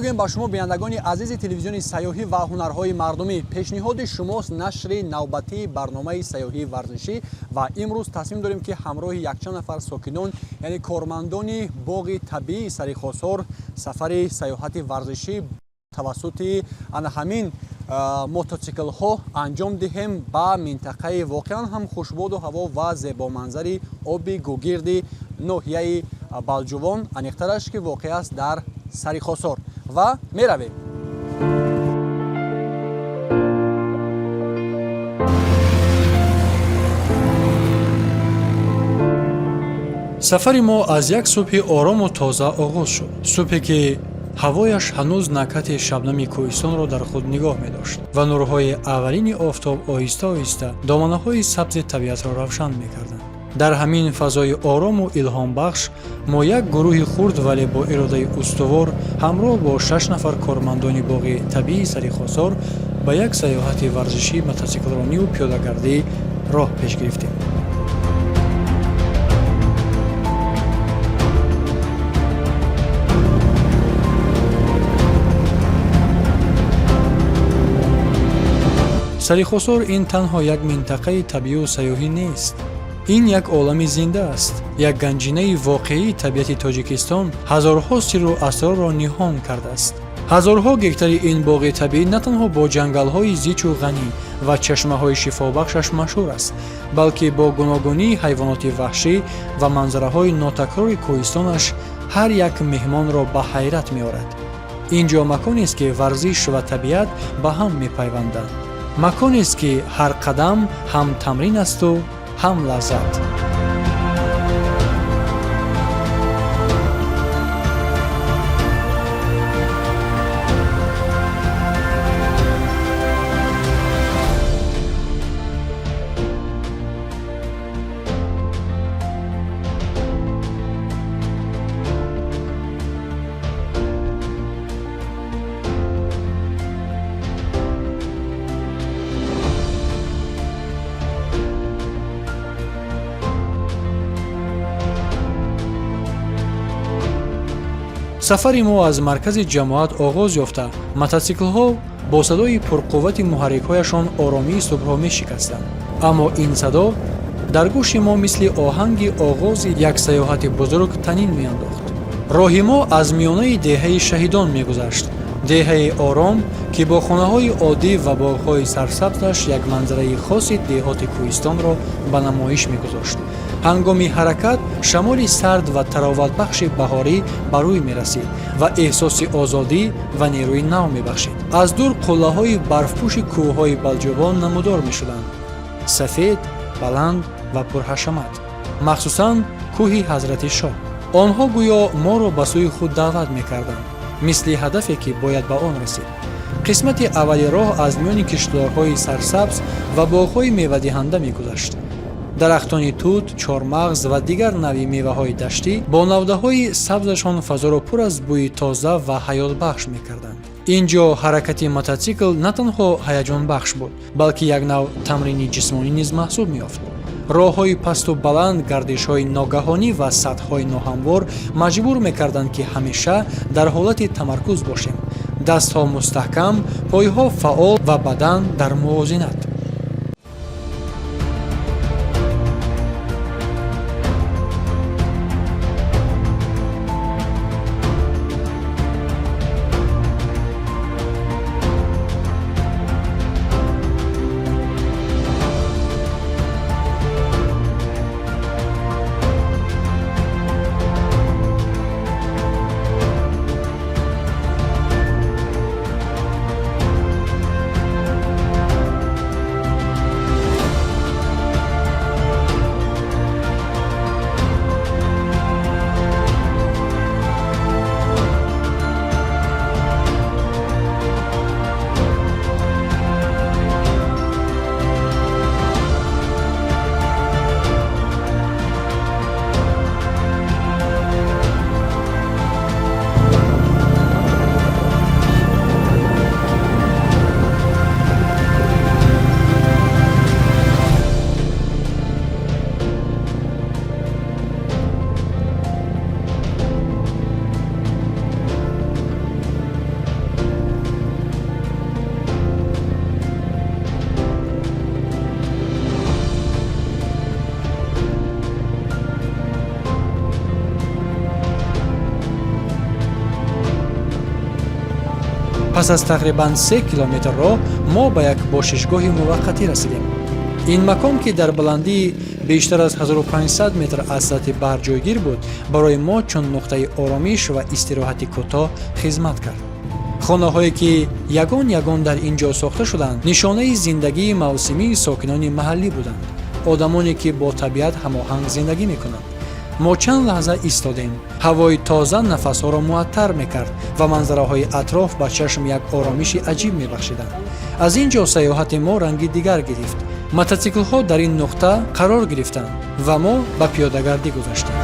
Мегӯем ба шумо, бинандагони азизи телевизиони сайёҳӣ ва ҳунарҳои мардумӣ. Пешниҳоди шумост нашри навбатии барномаи сайёҳии варзишӣ ва имрӯз тасмим дорем, ки ҳамроҳи якчанд нафар сокинон, яъне кормандони боғи табиии Сарихосор, сафари сайёҳати варзишӣ тавассути ана ҳамин мототсиклҳо анҷом диҳем ба минтақаи воқеан ҳам хушбоду ҳаво ва зебоманзари оби Гугирди ноҳияи Балҷувон, аниқтараш ки воқеъ аст дар Сарихосор, ва меравем. Сафари мо аз як субҳи орому тоза оғоз шуд, субҳе ки ҳавояш ҳанӯз накҳати шабнами кӯҳистонро дар худ нигоҳ медошт ва нурҳои аввалини офтоб оҳиста оҳиста доманаҳои сабзи табиатро равшан мекарданд. Дар ҳамин фазои орому илҳомбахш мо як гурӯҳи хурд, вале бо иродаи устувор, ҳамроҳ бо шаш нафар кормандони боғи табиии Сарихосор ба як сайёҳати варзишӣ, мотосиклрониву пиёдагардӣ роҳ пеш гирифтем. Сарихосор ин танҳо як минтақаи табиию сайёҳӣ нест, ин як олами зинда аст, як ганҷинаи воқеии табиати Тоҷикистон, ҳазорҳо сирру асрорро ниҳон кардааст. Ҳазорҳо гектари ин боғи табиӣ на танҳо бо ҷангалҳои зичу ғанӣ ва чашмаҳои шифобахшаш машҳур аст, балки бо гуногунии ҳайвоноти ваҳшӣ ва манзараҳои нотакрори кӯҳистонаш ҳар як меҳмонро ба ҳайрат меорад. Ин ҷо маконест, ки варзиш ва табиат ба ҳам мепайванданд, маконест, ки ҳар қадам ҳам тамрин асту ҳам лаззат. Сафари мо аз маркази ҷамоат оғоз ёфта, мототсиклҳо бо садои пурқуввати муҳаррикҳояшон оромии субҳро мешикастанд, аммо ин садо дар гӯши мо мисли оҳанги оғози як сайёҳати бузург танин меандохт. Роҳи мо аз миёнаи деҳаи Шаҳидон мегузашт, деҳаи ором, ки бо хонаҳои оддӣ ва боғҳои сарсабзаш як манзараи хоси деҳоти кӯҳистонро ба намоиш мегузошт. Ҳангоми ҳаракат шамоли сард ва тароватбахши баҳорӣ ба рӯй мерасид ва эҳсоси озодӣ ва нерӯи нав мебахшид. Аз дур қуллаҳои барфпӯши кӯҳҳои Балҷувон намудор мешуданд, сафед, баланд ва пурҳашамат, махсусан кӯҳи Ҳазрати Шоҳ. Онҳо гӯё моро ба сӯи худ даъват мекарданд, мисли ҳадафе, ки бояд ба он расид. Қисмати аввали роҳ аз миёни киштзорҳои сарсабз ва боғҳои мевадиҳанда мегузашт. Дарахтони тут, чормағз ва дигар навъи меваҳои даштӣ бо навдаҳои сабзашон фазоро пур аз бӯи тоза ва ҳаётбахш мекарданд. Ин ҷо ҳаракати мототсикл на танҳо ҳаяҷонбахш буд, балки як нав тамрини ҷисмонӣ низ маҳсуб меёфт. Роҳҳои пасту баланд, гардишҳои ногаҳонӣ ва сатҳҳои ноҳамвор маҷбур мекарданд, ки ҳамеша дар ҳолати тамаркуз бошем, дастҳо мустаҳкам, пойҳо фаъол ва бадан дар мувозинат. Пас аз тақрибан 3 километр роҳ мо ба як бошишгоҳи муваққатӣ расидем. Ин макон, ки дар баландии бештар аз 1500 метр аз сатҳи баҳр ҷойгир буд, барои мо чун нуқтаи оромиш ва истироҳати кӯтоҳ хизмат кард. Хонаҳое, ки ягон ягон дар ин ҷо сохта шуданд, нишонаи зиндагии мавсимии сокинони маҳаллӣ буданд, одамоне, ки бо табиат ҳамоҳанг зиндагӣ мекунанд. Мо чанд лаҳза истодем. Ҳавои тоза нафасҳоро муаттар мекард ва манзараҳои атроф ба чашм як оромиши аҷиб мебахшиданд. Аз ин ҷо сайёҳати мо ранги дигар гирифт. Мототсиклҳо дар ин нуқта қарор гирифтанд ва мо ба пиёдагардӣ гузаштем.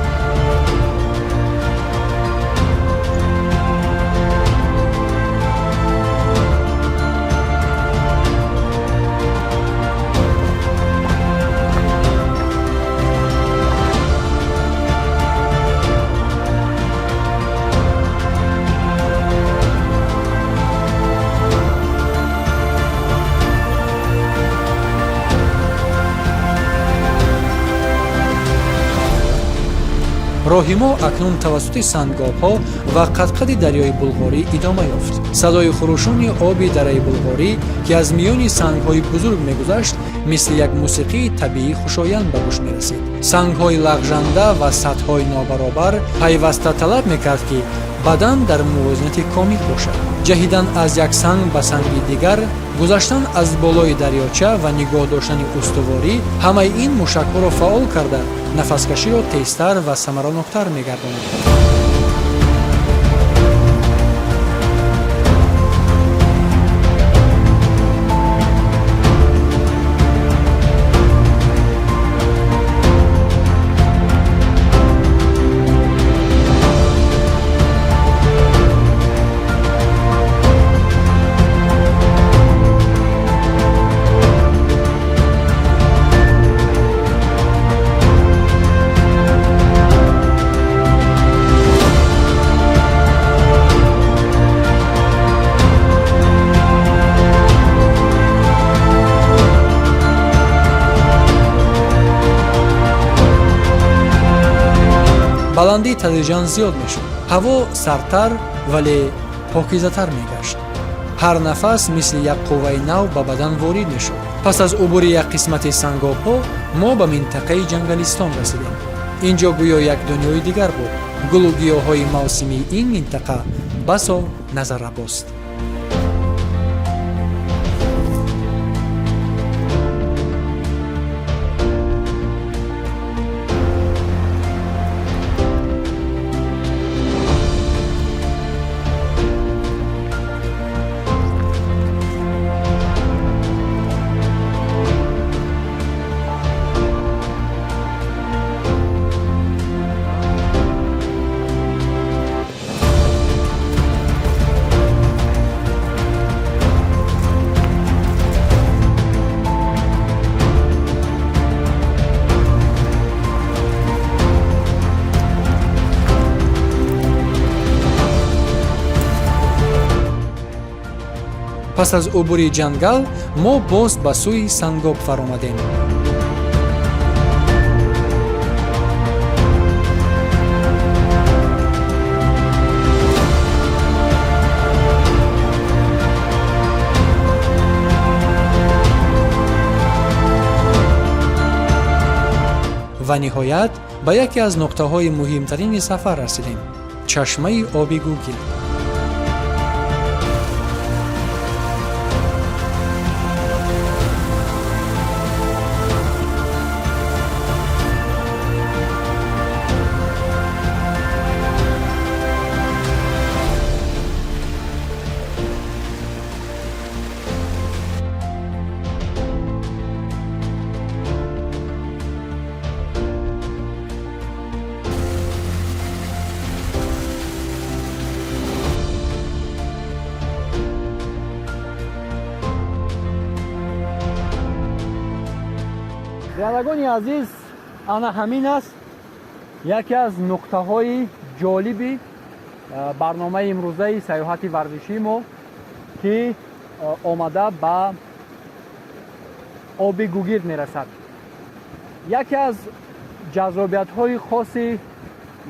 Роҳи мо акнун тавассути сангобҳо ва қадқади дарёи Булғорӣ идома ёфт. Садои хурӯшони оби дараи Булғорӣ, ки аз миёни сангҳои бузург мегузашт, мисли як мусиқии табиӣ хушоянд ба гӯш мерасид. Сангҳои лағжанда ва сатҳҳои нобаробар пайваста талаб мекард, ки бадан дар мувозинати комил бошад. Ҷаҳидан аз як санг ба санги дигар, гузаштан аз болои дарёча ва нигоҳ доштани устуворӣ — ҳамаи ин мушакҳоро фаъол карда, нафаскаширо тезтар ва самараноктар мегардонад. Баландӣ тадриҷан зиёд мешуд, ҳаво сардтар, вале покизатар мегашт. Ҳар нафас мисли як қувваи нав ба бадан ворид мешуд. Пас аз убури як қисмати сангобҳо мо ба минтақаи ҷангалистон расидем. Ин ҷо гӯё як дунёи дигар буд. Гулу гиёҳҳои мавсимии ин минтақа басо назаррабост. Пас аз убури ҷангал мо боз ба сӯи сангоб фаромадем. Ва ниҳоят ба яке аз нуқтаҳои муҳимтарини сафар расидем: чашмаи оби Гугил. Бинандагони азиз, ана ҳамин аст яке аз нуқтаҳои ҷолиби барномаи имрӯзаи сайёҳати варзишии мо, ки омада ба оби Гугирд мерасад. Яке аз ҷаззобиятҳои хоси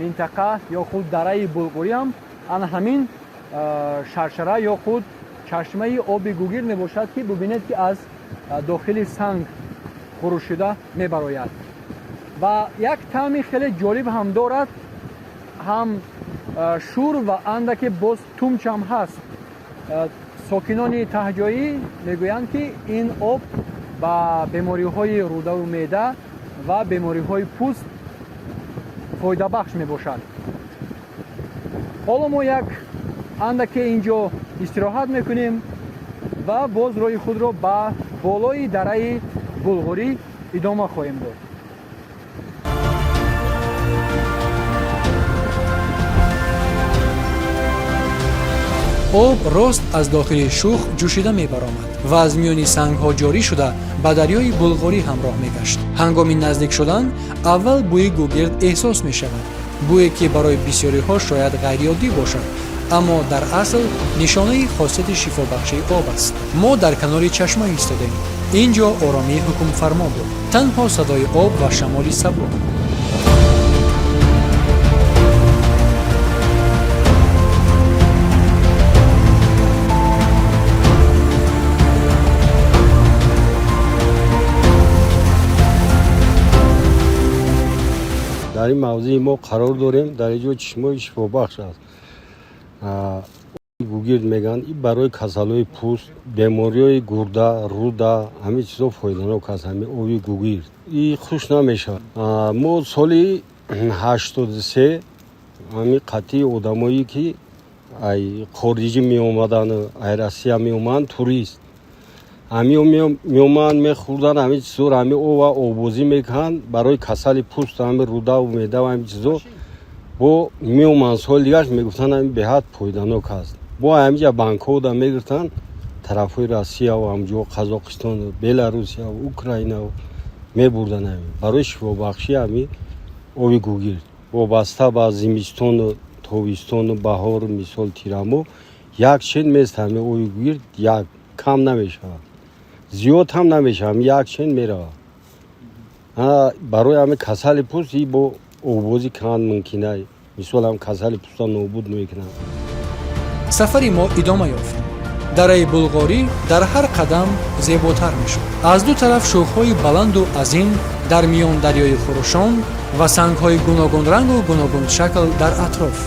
минтақа ё худ дараи Булғуриам ана ҳамин шаршара ё худ Чашмаи оби гугирд мебошад, ки бубинед, ки аз дохили санг хурӯшида мебарояд ва як таъми хеле ҷолиб ҳам дорад, ҳам шур ва андаке боз тумчам ҳаст. Сокинони таҳҷоӣ мегӯянд, ки ин об ба бемориҳои рӯдаву меъда ва бемориҳои пӯст фоидабахш мебошад. Ҳоло мо як андаке ин ҷо истироҳат мекунем ва боз роҳи худро ба болои дараи Булғурӣ идома хоҳем дод. Об рост аз дохили шух ҷӯшида мебаромад ва аз миёни сангҳо ҷорӣ шуда, ба дарёи Булғорӣ ҳамроҳ мегашт. Ҳангоми наздик шудан аввал бӯи гугирд эҳсос мешавад, бӯе, ки барои бисёриҳо шояд ғайриоддӣ бошад, аммо дар асл нишонаи хосияти шифобахшии об аст. Мо дар канори чашма истодем. Ин ҷо оромӣ ҳукмфармо буд, танҳо садои об ва шамоли сабук. Дар ин мавзеи мо қарор дорем. Дар ин ҷо чишмаи шифобахш аст, гугирд мегӯянд. И барои касалҳои пӯст, бемориҳои гурда, рӯда, ҳамин чизо фоиданок аст. Ҳамин оби гугирд и хушк намешавад. Мо соли 83 ҳамин қатъии одамое, ки ай хориҷӣ меомаданд, ай Россия меомаданд, турист ҳамио меоманд, мехӯрданд ҳамин чизоро, ҳамин ова обозӣ мекунанд барои касали пӯст, ҳамин рӯдаву меъдаву ҳамин чизо. Бо меоманд соли дигарш, мегуфтанд, ҳамин беҳад фоиданок аст. Бо ҳаминҷа банкҳода мегирифтанд, тарафҳои Россияву ҳамҷо, Қазоқистону Беларусияву Украинаву мебурданд, ҳамин барои шифобахшӣ, ҳамин оби гугирд. Вобаста ба зимистону тобистону баҳору, мисол, тирамоҳ, як чен мест ҳамин оби гугирд, як кам намешавад, зиёд ҳам намешавад, як чен меравад. Барои ҳамин касали пӯст и бо обозӣ кунанд мумкина, мисол, ҳам касали пӯста нобуд мекунанд. Сафари мо идома ёфт. Дараи Булғорӣ дар ҳар қадам зеботар мешуд. Аз ду тараф шӯхҳои баланду азим, дар миён дарёи хурӯшон ва сангҳои гуногунрангу гуногуншакл дар атроф.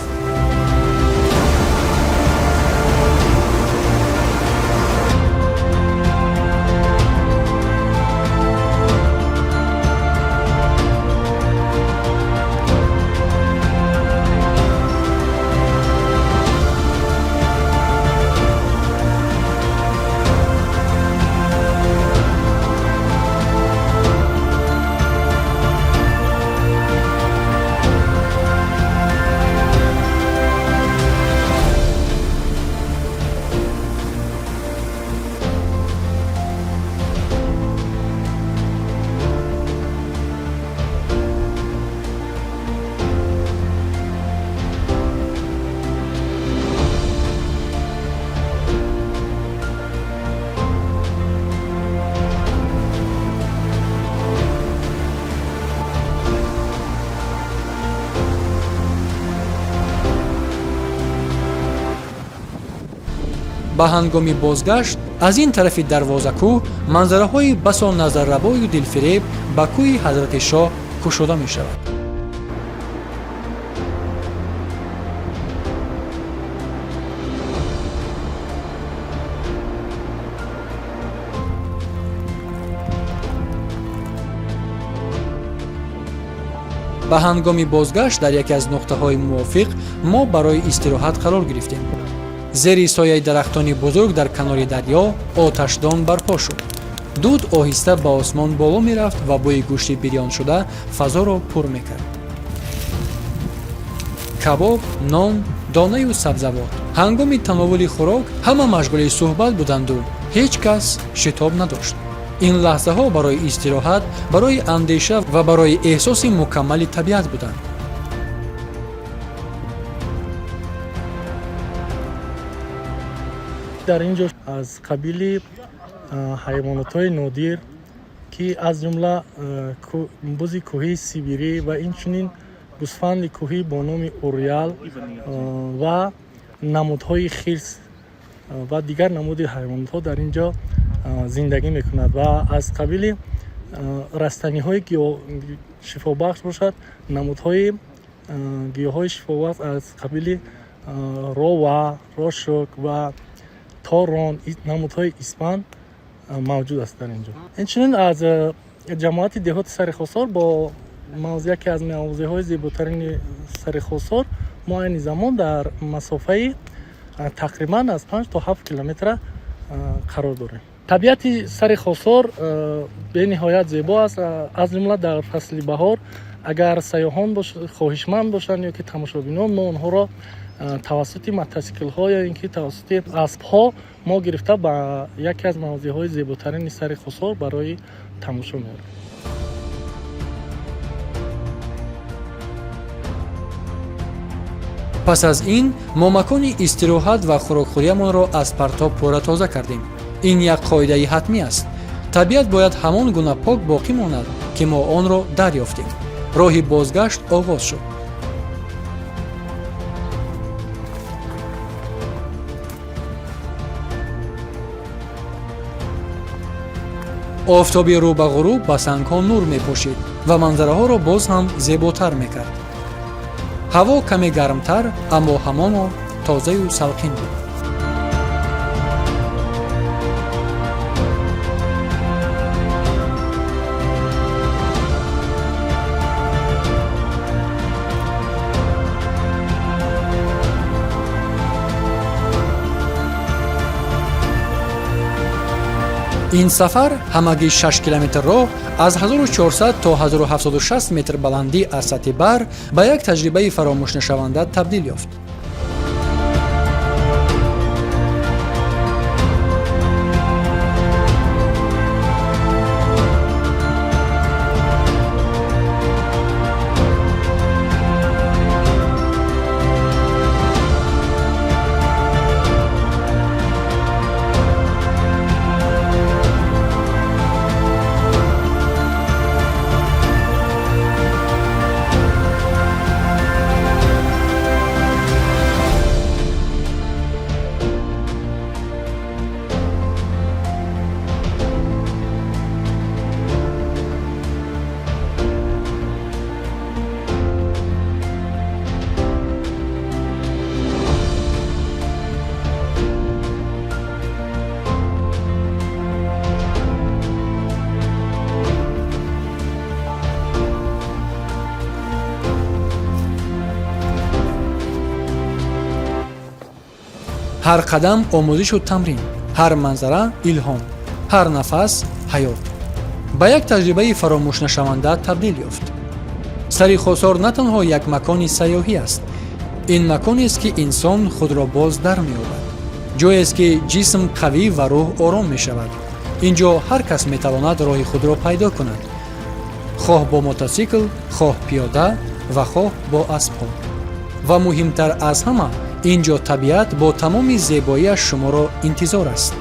Ба ҳангоми бозгашт аз ин тарафи Дарвозакӯҳ манзараҳои басо назаррабою дилфиреб ба кӯҳи Ҳазрати Шоҳ кушода мешавад. Ба ҳангоми бозгашт дар яке аз нуқтаҳои мувофиқ мо барои истироҳат қарор гирифтем. Зери сояи дарахтони бузург дар канори дарё оташдон барпо шуд. Дуд оҳиста ба осмон боло мерафт ва бӯи гӯшти бирёншуда фазоро пур мекард. Кабоб, нон, донаю сабзавот. Ҳангоми тановули хӯрок ҳама машғули суҳбат буданду ҳеҷ кас шитоб надошт. Ин лаҳзаҳо барои истироҳат, барои андеша ва барои эҳсоси мукаммали табиат буданд. Дар ин ҷо аз қабили ҳайвонотҳои нодир, ки аз ҷумла бузи кӯҳии сибирӣ ва инчунин гӯсфанди кӯҳӣ бо номи уриал ва намудҳои хирс. ва дигар намуди ҳайвонотҳо дар ин ҷо зиндагӣ мекунад ва аз қабили растаниҳои шифобахш бошад, намудҳои гиёҳҳои шифобахш аз қабили рова, рошук ва торон, намудҳои испан мавҷуд аст дар ин ҷо. Инчунин аз ҷамоати деҳоти Сари Хосор бо яке аз мавзеъҳои зеботарини Сари Хосор мо айни замон дар масофаи тақрибан аз 5 то 7 километра қарор дорем. Табиати Сари Хосор бениҳоят зебо аст, аз ҷумла дар фасли баҳор. Агар сайёҳон хоҳишманд бошанд ё ки тамошобинон, мо онҳоро тавассути мотосиклҳо ё ин ки тавассути аспҳо мо гирифта ба яке аз мавзеъҳои зеботарини Сари Хосор барои тамошо меорем. Пас аз ин мо макони истироҳат ва хӯрокхӯриямонро аз партоб пурра тоза кардем. Ин як қоидаи ҳатмӣ аст. Табиат бояд ҳамон гуна пок боқӣ монад, ки мо онро дарёфтем. Роҳи бозгашт оғоз шуд. Офтоби рӯ ба ғуруб ба сангҳо нур мепошид ва манзараҳоро боз ҳам зеботар мекард. Ҳаво каме гармтар, аммо ҳамоно тозаю салқин буд. Ин сафар ҳамагӣ 6 километр роҳ аз 1400 то 1760 метр баландӣ аз сатҳи баҳр ба як таҷрибаи фаромӯшнашаванда табдил ёфт. Ҳар қадам омӯзишу тамрин, ҳар манзара илҳом, ҳар нафас ҳаёт ба як таҷрибаи фаромӯшнашаванда табдил ёфт. Сари Хосор на танҳо як макони сайёҳӣ аст, ин маконест, ки инсон худро боз дар меёбад, ҷоест, ки ҷисм қавӣ ва рӯҳ ором мешавад. Ин ҷо ҳар кас метавонад роҳи худро пайдо кунад, хоҳ бо мотосикл, хоҳ пиёда ва хоҳ бо аспҳо. Ва муҳимтар аз ҳама, ин ҷо табиат бо тамоми зебоиаш шуморо интизор аст.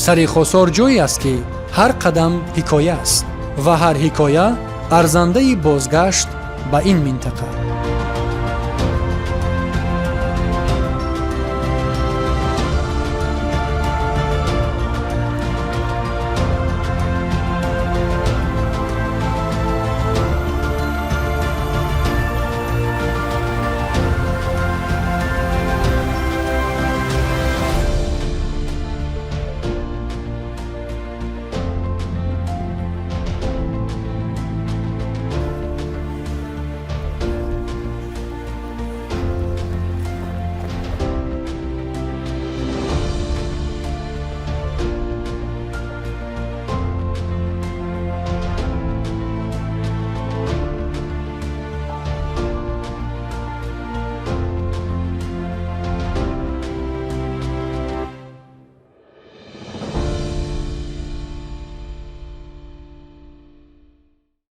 Сари Хосор ҷое аст, ки ҳар қадам ҳикоя аст ва ҳар ҳикоя арзандаи бозгашт ба ин минтақа.